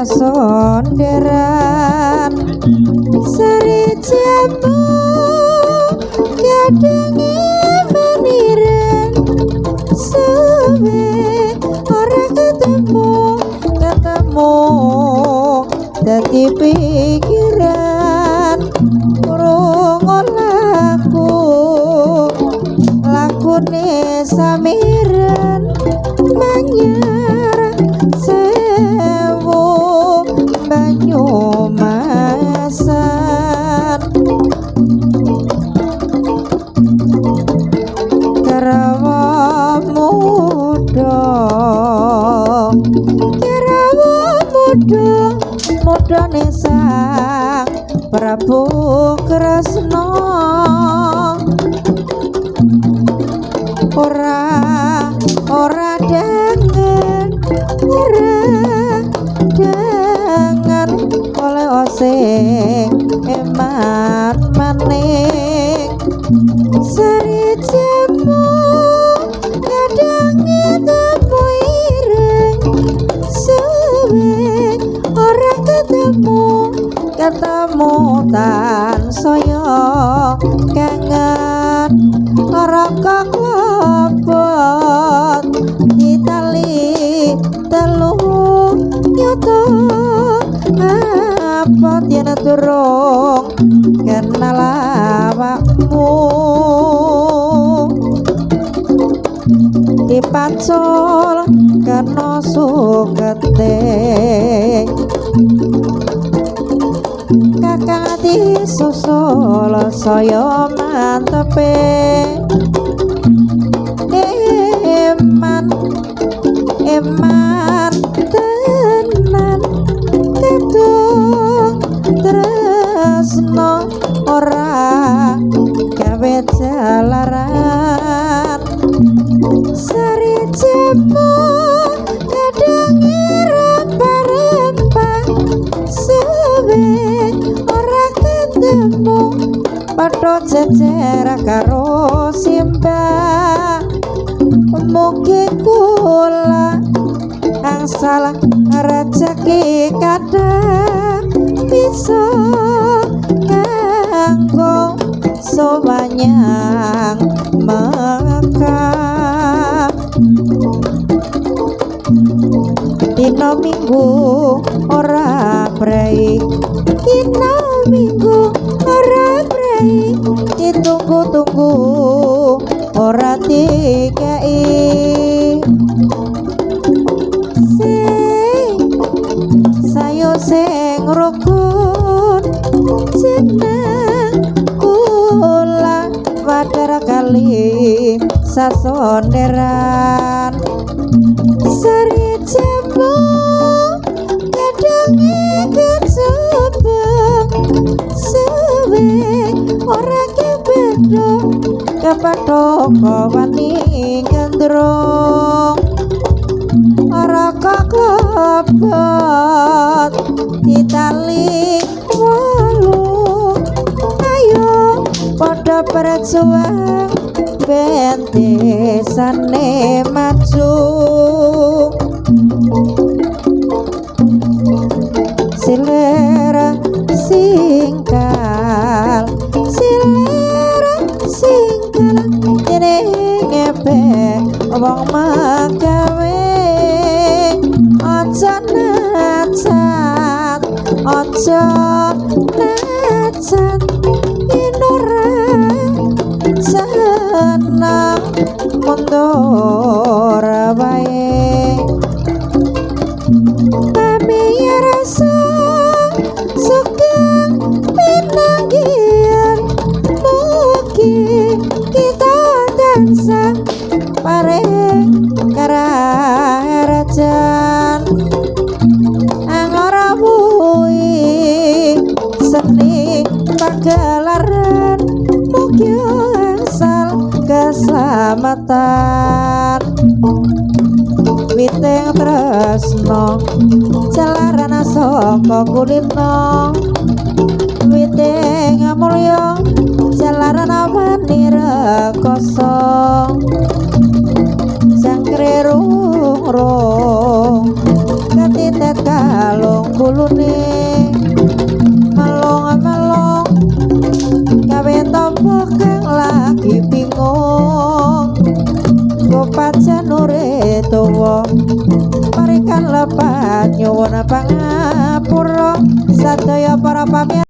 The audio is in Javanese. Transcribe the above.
Sasonderan sari jambu kadange meniran suwe ora ketemu ketemu dadi pikiran krungu laku lakune samiran manyar sewu banyumasan kerawa muda kerawa muda mudane Sang Prabu Kresna ora ora dangan ora dangan oleh sing eman maning sari jemu kadange temu ireng suwe ora ketemu ketemu tansaya kangen ora klebot ditali telu nyata abot yen durung kenal awakmu dipacul kena sukete kakang disusul saya mantepe eman eman tenan kadung tresno ora gawe jalaran sari jemu kadange rempah-rempah suwe ora ketemu padha jejer karo simbah mugi kula angsal rejeki kathah bisa kanggo sowanyang Mekah dina Minggu ora prei dina Minggu ora prei ditunggu-tunggu ora dikei sing sayo sing rukun jeneng kula wadar kali sasonderan sari jemu kadange kecebong suwe ora kepethuk kepethuk wani gendrong ora klebot ditali wolu ayo padha berjuang ben desane maju silera singkal silera singkal dene ngepe wong magawe aja nacat aja nacat yen ora seneng mundur wae pamiyarsa sugeng pinanggihan mugi kita tansah paring karajan angrawuhi seni pagelaran mugi angsal keselamatan witing tresno jalaran saka kulino witing mulya jalaran wani rekoso jangkre rung-rung ketitet kalung. Gulune melong-melong gawe tombo kang lagi bingung. Gopajan ure tuwa marikan lepat, nyuwun pangapura sadaya para pamirsa.